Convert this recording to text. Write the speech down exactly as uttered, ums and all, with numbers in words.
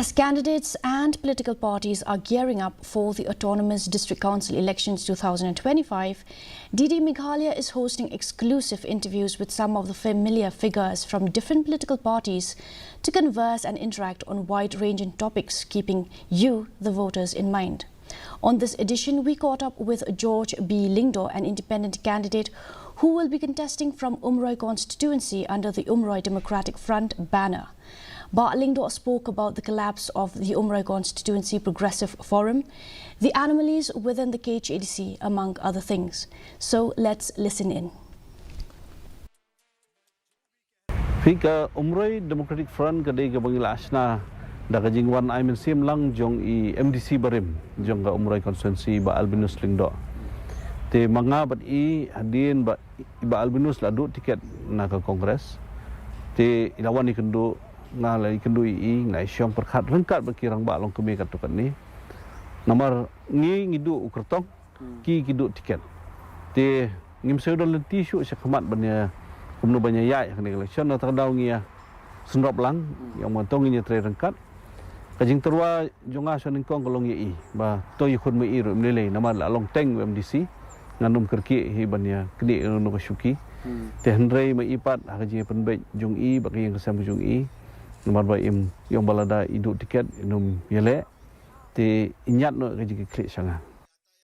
As candidates and political parties are gearing up for the Autonomous District Council elections two thousand twenty-five, D D Meghalaya is hosting exclusive interviews with some of the familiar figures from different political parties to converse and interact on wide-ranging topics, keeping you, the voters, in mind. On this edition, we caught up with George B Lyngdoh, an independent candidate who will be contesting from Umroi constituency under the Umroi Democratic Front banner. Bah Lyngdoh spoke about the collapse of the Umroi Constituency Progressive Forum, the anomalies within the K H A D C, among other things. So let's listen in. Phi, ka Umroi Democratic Front ka dei kaba ngi la shna da ka jingwan ai mynsiem lang jong i M D C barim jong ka Umroi constituency, Bah Albinus Lyngdoh. Te ma nga bad i, hadien ba i Bah Albinus la duh tiket na ka Congress, te i la wan i kynduh, nga la i kynduh i, nga i shong pyrkhat ryngkat bad ki rangbah longkmie katto katne. Namar ngi ngi duh u kyrtong, ki ki duh tiket. Te ngim shu don lynti shuh sha khmat ban ïa kumno ban ïa ïaid ha kane ka election, na kata ka daw ngi ïa sngewrap lang, ïa ong ba to ngin ïa trei ryngkat. Ka jingtyrwa jong nga sha nyngkong ka long ïa i ba to ïa khun ma i ruh im lei lei, namar la long teng u M D C, ngan ym kyrkieh hi ban ïa knieh ïa uno ka shuki. Te hynrei ma i pat, ha ka jingïapynbeit jong i bad ka ïing ka sem ka jong i, namar ba im, ïa ong ba lada i duh tiket, im ym ïaleh. Te i ñiad noh ka jingkitkhlieh sha nga.